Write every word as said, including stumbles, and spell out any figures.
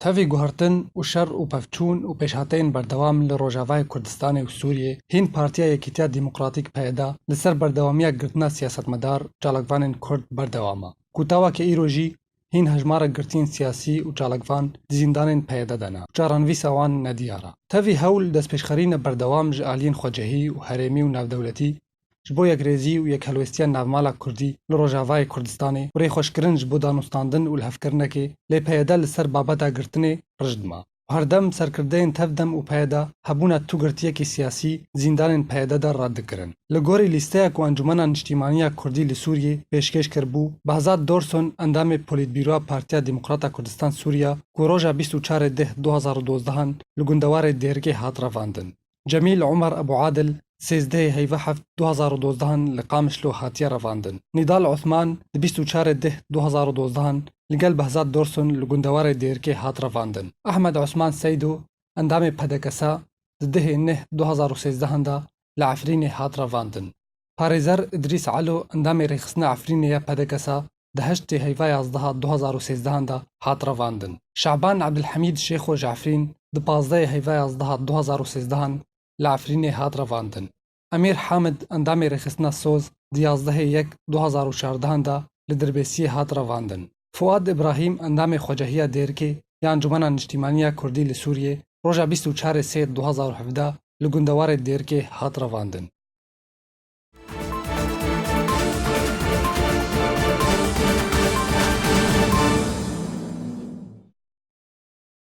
Tevî guhertin û şer û pevçûn û pêşhateyên berdewam li Rojavayê Kurdistanê û Sûriyê hîn Partiya Yekîtiya Demokratîk PYD li ser berdewamiya girtina siyasetmedar û çalakvanên Kurd berdewam e. Ku taweke îro jî hîn hejmarek girtiyên siyasî û çalakvan di zîndanên PYD de ne û çarenivîsa wan nediyar e. Tevî hewl destpêşxerîna berdewam ji aliyên xwecihî û herêmî û navdewletî ji bo yekrêzî û yekhelwestiya navmala Kurdî li Rojavayê Kurdistanê û rêxweşkirin ji bo danûstandin û lihevkirinekê lê PYD li ser babeta girtinê rijd ma. Û herdem serkirdeyên tevdem û PYD hebûna tu girtiyekî siyasî zîndanên PYD de red dikirin. Li gorî lîsteya ku Encûmena Niştîmaniya Kurdî li Sûriyê pêşkêş kiribû, Behzat Dorson, endamê Polîtbîroya Partiya Demokrata Kurdistan Sûriya, ku roja bîst û çar ê deh du hazar û dozdeh li gundewarê Dêrikê hat revandin. Cemîl Omer Ebu Adil, sêzdehê heyva heft du hazar û dozdeh li Qamişlo hatiye revandin. Nîdal Osman, di bîst û çar ê deh du hazar û dozdeh li gel Behzat Dorson li gundewarê Dêrikê hat revandin. Ehmed Osman Seydo, endamê P D K S, di dehê neh du hazar û sêzdeh de li Efrînê hat revandin. Parêzer Idrîs Elo, endamê Rêxistina Efrînê ya P D K S, di heştê heyva yazdeha du hazar û sêzdeh de hat revandin. Şaban Ebdilhemîd Şêxo ji Efrîn, di pazdehê heyva yazdeha du hazar û sêzdeh li Efrînê hat revandin. Emîr Hamid, endamê Rêxistina Soz, di yazdehê yek du hazar û çardeh de li Dirbêsiyê hat revandin. Fuad Îbrahîm, endamê Xwecehiya Dêrikê ya Encûmena Niştîmaniya Kurdî li Sûriyê, roja bîst û çar ê sê du hazar û hevdeh li gundewarê Dêrikê hat revandin.